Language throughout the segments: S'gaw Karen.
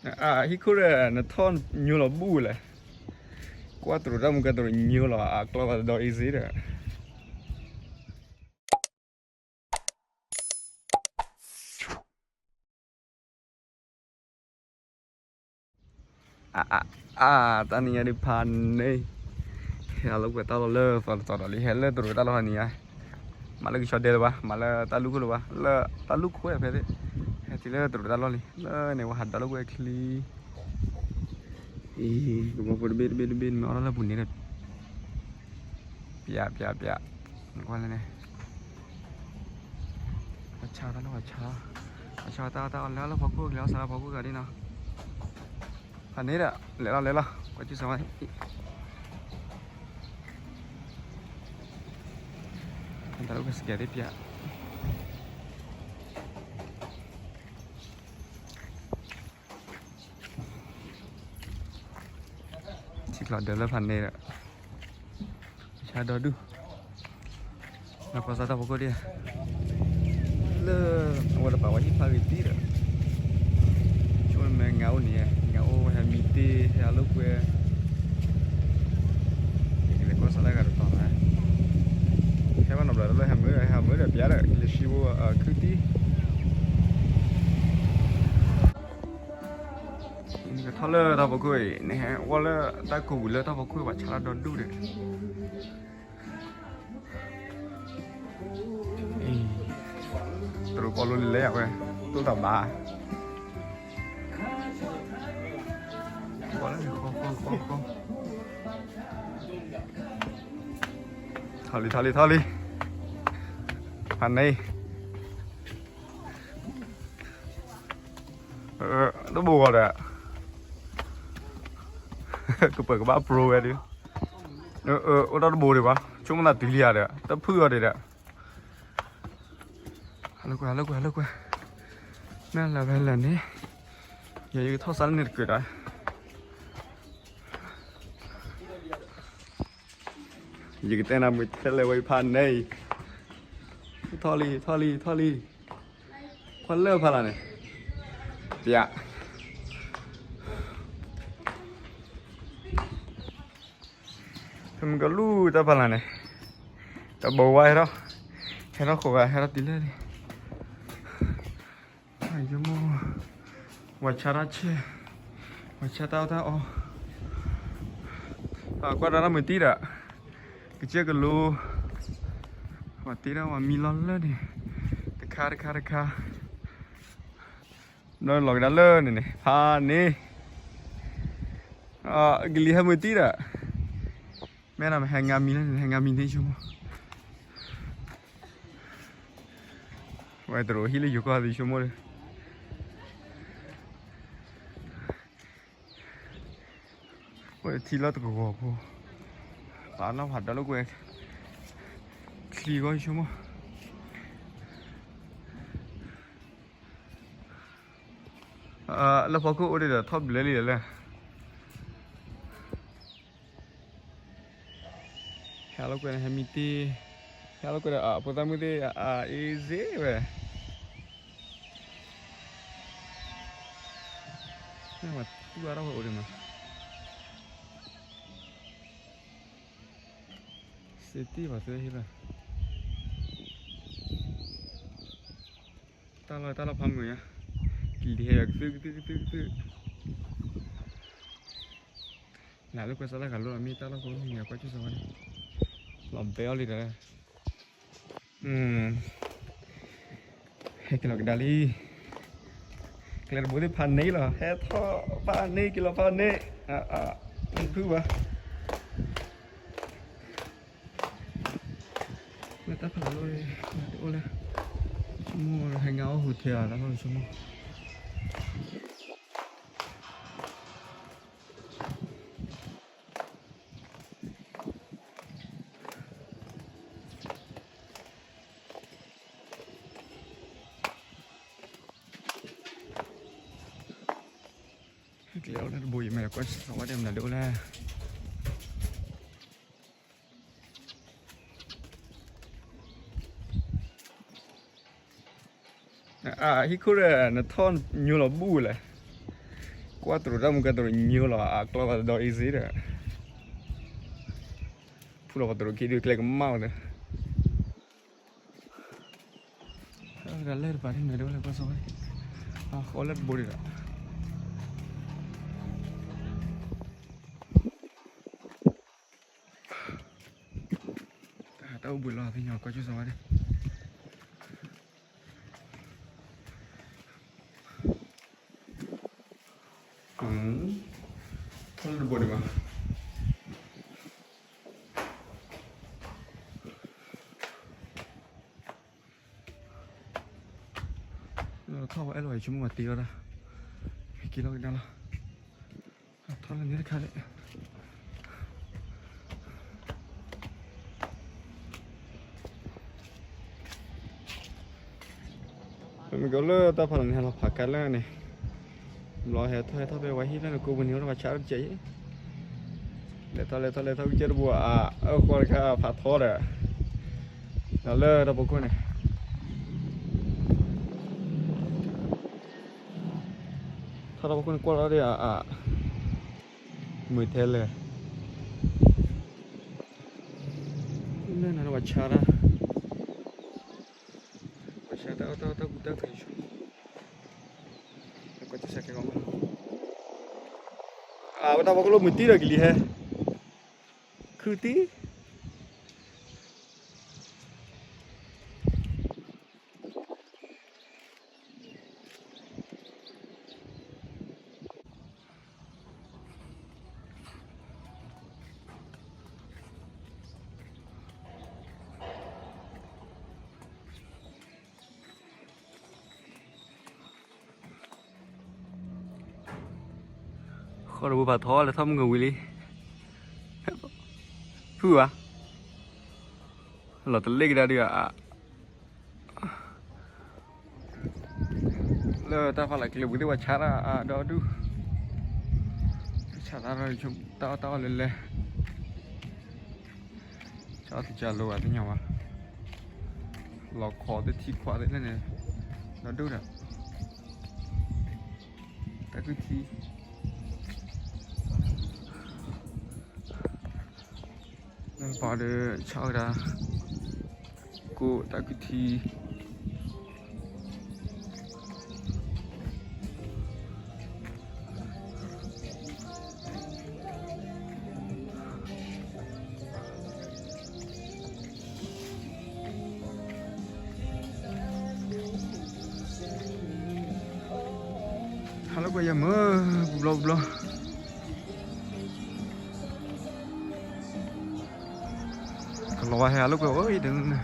အဟံၣ်ခိၣ်ဒီး နထီၣ်ညိလီၤဘူၣ်လဲၣ်. ကွၢ်တရူးတၢ်မူကတရူးညိလီၤ အကျီသးဒီး easy ဒီး အ အ အ တၢ်နံၤညါဒုးဖးန့ၣ် ဟဲအလီၢ်ကွဲတၢ်လီၢ်လၢသီတတီၤဒီးလံ ဟဲလၢတရူးတၢ်လီၢ်ဖးန့ၣ်ညါ, မၤလၢကဆီဒဲလၢၤဘၣ် မၤလၢတၢ်လူၢ်ခိၣ်လၢၤဘၣ် လၢတၢ်လူၢ်ခိၣ်ဖဲသ့ၣ်, ဟဲတုၤလၢတရူးတၢ်လီၢ်လံ လၢန့ၣ် ဝဲဟးဒီးလၢကွဲချံ အံၤ ကဘီဖိတဘ့ၣ်တဘ့ၣ်တဘ့ၣ် နမ့ၢ်အီၣ်ထီၣ်လၢပူၤန့ၣ်ဒီး ပျး ပျး ပျး ကွၢ်လၢန့ၣ် ပှၤဆါတၢ်လီၢ် ပှၤဆါ, ပှၤဆါတၢ်တၢ်အီၣ်လဲၤအီၣ်လၢဖီခိၣ် ကလဲၤအီၣ်စးလၢဖီခိၣ်ဂၤဒ်နီၤ, ဖးန့ၣ်ဒီး လဲၤလီၤလဲၤလီၤ ကွၢ်ကၠူၣ်စးဝါ တၢ်လၢကစကဲသ့ၣ်ပျး ထံကျိဒၢလၢဖးန့ၣ်ဒီး ဆါဒီဒူၣ် လၢကီၢ်စၢ်တၢ်ဖီခိၣ်ဒ် လၢ အဝဲတပာ်ဝဲဟံၣ်ဖျါဂ့ၤတံၢ်ဒီး ဆိမဲာ်ငါအိၣ်န့ၣ် ငါအိၣ်ဝဲဟဲမံတ့ၢ် ဟဲအလီၢ်ကွဲ ယကလဲၤကီၢ်စၢ်လၢဂၤတတီၤလၢ ဟဲဘၣ်နီတဘျီလၢဟဲမုာ် ဟဲမုာ်ဒီးပျးဒီး ကလဲၤဆံဘိ ခုတံၢ် နကထီၣ်လၢတၢ်ဖီခိၣ်အံၤ နဟဲဝီလၢတၢ်ကိးပူၤလၢတၢ်ဖီခိၣ်ဘၣ်ဆါလၢဒီဒူၣ်ဒီး တရူးကီလိလံလဲၣ်အဝဲ တိၢ်တၢ်ဘါ ဃီဃီဃီဃီ ထီၣ်လံထီၣ်လံထီၣ်လံ ဖးန့ၣ် တဘိဂီၤဒီး ကပၢၤကဘၣ် pro ဝဲဒုး အိၣ်တၢ်တဘိဒံးဘၣ် ဆိကမိၣ်သးတုၤလံဧါဒီး တဖုအီၤဒံးဒီး ဟးလၢကွဲ ဟးလၢကွဲ ဟးလၢကွဲ မ့ၢ်လၢဖဲလဲၣ်န့ၣ် ယယကထီၣ်စါလၢန့ၣ်တကၢးဒီး ယကတဲနၤမုာ်ထဲလဲၣ်ဝဲဖးန့ၣ်အံၤ ထီၣ်လံ ထီၣ်လံ ထီၣ်လံ ခွါလၢဖးလၢ်န့ၣ် ပျး ဖဲမုၢ်ကလူၢ်တၢ်ဖးလၢ်န့ၣ် တဘိဝါဟဲထီၣ် ဟဲထီၣ်ဃိးဂၤ ဟဲထီၣ်တုၤလၢလံ ယမိၢ် ဝၤဆါတၢ်ဆဲး ဝၤဆါတၢ်အီၣ်တၢ်အီ ကွၢ်ဒီးတၢ်မုာ်တံၢ်ဒီး ကစၢၢ်ကလိ ဝၤတ့ဒီးဝၤမံလီၤလၢန့ၣ် တခါတခါတခါ ဒီးလီၤကဒါလၢန့ၣ်န့ၣ် ဖးန့ၣ် ကလံၤဟဲမုာ်တံၢ်ဒီး မ့ၢ်နမ့ၢ်ဟဲငါမံလၢန့ၣ် ဟဲငါမံန့ၣ်ဆိကမိၣ် ဝဲတရူးဟံၣ်လၢယိၤကီၢ်သ့ဆိကမိၣ်ဒီး ဝဲထံလီၢ်တကဝီၤဖိ ပာ်နီၣ်ဖးဒီလၢကွဲ ချံဂီၢ်ဆိကမိၣ် လၢဖီခိၣ်အိၣ်ဒံးဒီးထီၣ်ဘျဲလံလဲၣ် ဟဲလီၤကွဲန့ၣ် ဟဲမံတ့ၢ် ဟဲလီၤကွဲဒီး အဖိသၣ်မုၣ်သ့ၣ် အအ့စ့ဝဲ မ့ၢ်ဝဲတူၢ်အါထီၣ်ဝဲအိၣ်ဒံးမး စ့တ့ၢ်ဘၣ်သုဟ့ၣ်ဘၣ် တၢ်လီၢ်တၢ်လီၢ်ဖးမုာ်ညါ ကလံၤဟဲယၤကသုၣ်ကသုၣ်ကသုၣ်ကသုၣ် နၤလၢကွဲးစးလၢဂၤလိၣ်လီၤ မ့ၢ်တၢ်လီၢ်ဖိမ့ၢ်ဂ့ၤ ကွၢ်ကၠူၣ်စၢဝါန့ၣ် လီၤဘဲအီၤလံဒီး ဟဲက့ၤလီၤကဒါလံ ကျဲတဘိသ့ၣ်ဖးန့ၢ်လီၤ ဟဲထီၣ်ဖးန့ၢ်က့ၤလီၤဖးန့ၢ် ဖုဘၣ် လၢတၢ်ဖးလီၤလီၤ တအိၣ်လၢ ဆိကမိၣ်ဟဲငါအီၣ်ဟူးထဲအီၤလၢဆိကမိၣ် ကျဲအိၣ်လၢတဘိယမဲာ်ကွၢ်စဝါဒဲးမနုၤဒ်အိၣ်လဲၣ် အဟံၣ်ခိၣ်ဒီး နထီၣ်ညိလီၤဘူၣ်လဲၣ်. ကွၢ်တရူးတၢ်မူကတရူးညိလီၤ အကျီသးဒီး easy ဒီး ဖုလီၤပှၤတရူးခံဒုးကျဲကမၣ်ဝဲသ့ၣ် တၢ်လဲၢ်တပၤဒ်န့ၣ် ဒ်လဲၣ်ကွၢ်စီဝဲ အဃီလၢတဘိဒံးဒီး တၢ်အိၣ်ဘှံးလီၤသ့ၣ်ညါ ကွၢ်ကၠိစီဝဲဒၣ် ထီၣ်လၢတဘိဒံးဘၣ် ထီၣ်ဝဲအဲၣ်လီၤ ယဆိကမိၣ်မၤတ့အီၣ်ဒၣ် က့ၤလီၤကဒါလီၤ ထီၣ်လၢန့ၣ်တခါဒၣ် မ့ၢ်ကလၢတၢ်ဖးလီၤန့ၣ် ဟဲလီၤဖးကါလၢန့ၣ် ဘျီဟဲထီၣ်ဟဲထီၣ်ဖဲဝဲဟံၣ်လၢနကိးပူၤန့ၣ် အိၣ်ဒီးပှၤဆါတကဲးအံၤ လဲၤထီၣ်လဲၤထီၣ်လဲၤထီၣ်ဝံၤကဲတဘိ အၢၣ်ဃီတခါဖးထီဒီး ဒီးလၢတၢ်ဖီခိၣ်န့ၣ် ထီၣ်တၢ်ဖီခိၣ်န့ၣ်ကွၢ်လီၤဒီး အ မုာ်ထဲလဲၣ် လၢနၤလၢပှၤဆါတၢ် ပှၤဆါတၢ်အီၣ်တၢ်အီတၢ်ကူတၢ်ကၤဆူ ကွၢ်တစဲးကဲကီးမး အဝဲတၢ်ဖီခိၣ်လၢမုာ်တံၢ်ဒီးကလံၤဟဲ ခုတံၢ် ဃီတဘိဖးထီလဲၤထီၣ်မုၢ်ကဝံၤလံ ဖုဘၣ် လီၤတလ့ၣ်ကဒါဒုးဧါ လၢတၢ်ဖးလၢ်ကျဲပူၤသ့ၣ်ပှၤဆါတၢ်အဒီဒူၣ် ဆါတၢ်ဒီး တၢ်အီၣ်တၢ်အီလဲၤလဲၤ ဆါအီၣ်တကးလိၤဘၣ်သ့ၣ်ညါဘၣ် လီၤခိးသ့ၣ်ထံခွးသ့ၣ်လၢန့ၣ် ဒီဒူၣ်ဒီး တၢ်ကူၣ်ထံ လၢပှၤဒီး ဆါဝဲဒၣ် ကိးတၢ်ကူၣ်ထံ ဟါလၢကွဲယမုၢ် ပူၤဘျီပူၤဘျီ ကလီၤဝဲဟဲလၢကွဲအိၣ်အံၤတန့ၣ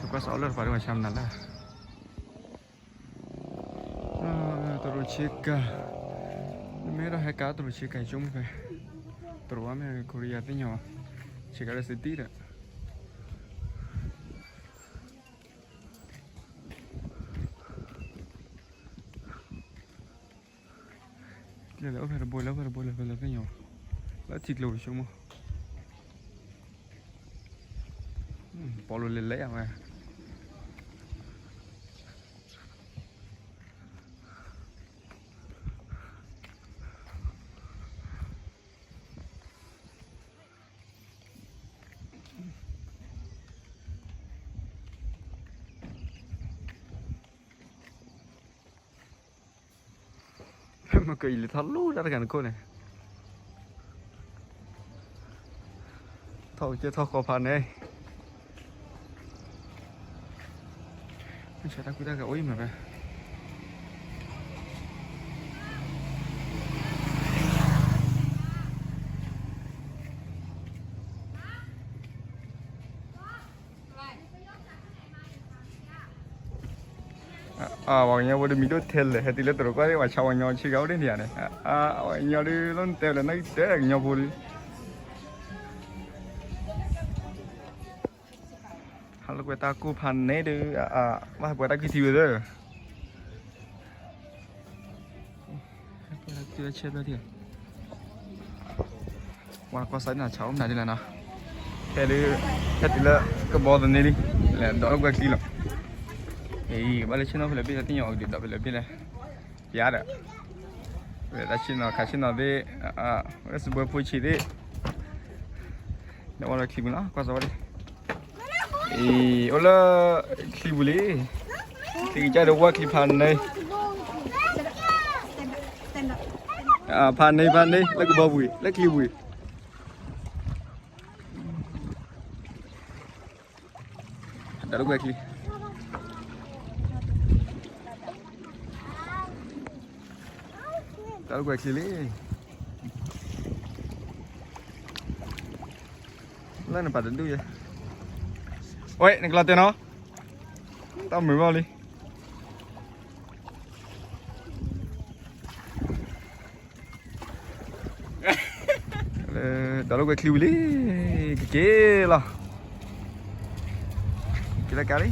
် ကွၢ်စးအီၣ်လၢတပၤဒ်မၤဆါမနုၤလဲၣ် တရူးဆ့ကၤ မ့ၢ်ဒီးဟဲကါတရူးဆ့ကၤဆိကမိၣ်ဖဲ တရူးဝဲမ့ၢ် Korea သ့ၣ်ညါဘၣ် ဆ့ကၤလၢစတံဒီး ကျဲလၢအိၣ်ဖဲတဘိလၢအိၣ်ဖဲတဘိလၢဖဲလၢသ့ၣ်ညါဘၣ် လၢထံကျိဆိကမိၣ် ပီလိၤလဲၤလဲၤယၤဝဲ မ့ၢ်ကယံာ်လံထီၣ်လူၤတၢ်တဂၤနခိၣ်န့ၣ် ထီၣ်ကဲထီၣ်ဃီဖးန့ၣ် မ့ၢ်ဆဲးတၢ်ကူတၢ်ကၤအိၣ်အံၤမ့ၢ်ဖဲ ပှၤကညီဖိတမံၤဒိၣ်ထဲလဲၣ် ဟဲတုၤလၢတရူးကွၢ်သ့ၣ် ပှၤဆါပှၤကညီဆ့ကၤအိၣ်ဒ်န့ၣ်ဧါန့ၣ် ပှၤကညီဒုးလီၤတဲလၢနတဲကညီဖိဒုး ဟါလၢကွဲတၢ်ကူၣ်ဖးန့ၣ်ဒုး ဘၣ်ဟဲပှဲၤတၢ်ကူၣ်ထံဝဲသၢ ဟဲပှဲၤတၢ်ကူၣ်ထံဝဲဆဲးဖျၢၣ်ထံ ပှၤကွၢ်စးန့ၣ် ဆါအိၣ်မနုၤဒ်လဲၣ်နီၤ ဟဲဒုး ဟဲတုၤလၢကဘီသန့လံ လဲၤဒိးလၢကွဲၤချံလီၤ. အံၤ ဘၣ်လၢဆ့ၣ်နီၤဖဲလဲၣ်ဘ့ၣ် တၢ်သ့ၣ်ညါအီၤကဒုးဒိးဖဲလဲၣ်ဘ့ၣ်လဲၣ်. ပျါဒီး ဝဲတၢ်ဆ့ၣ်နီၤခးဆ့ၣ်နီၤသ့ၣ် ဝဲစပွဲဖိဆံးသ့ၣ် ဒီးဝဲလၢချံပူၤလီၤ ကွၢ်စးဝဲလံ. အံၤ အိၣ်လၢချံပူၤလံ. ချံကစၢ်ဒီးဝဲချံဖးန့ၢ် ဖးန့ၢ် ဖးန့ၢ် လၢကဘီပူၤ လၢချံပူၤ တၢ်လၢကွဲၤချံ, တၢ်လၢကွဲၤချံလံ. လၢနပာ်တဒူၣ်ယဲ, ဝဲ နကလီၤတဲာ်နီၤ, တၢ်မုာ်ဘၣ်လံ. ဒီးလၢကွဲၤချံဝံၤလံ, ကက့ၤလီၤ, က့ၤလၢကါလံ.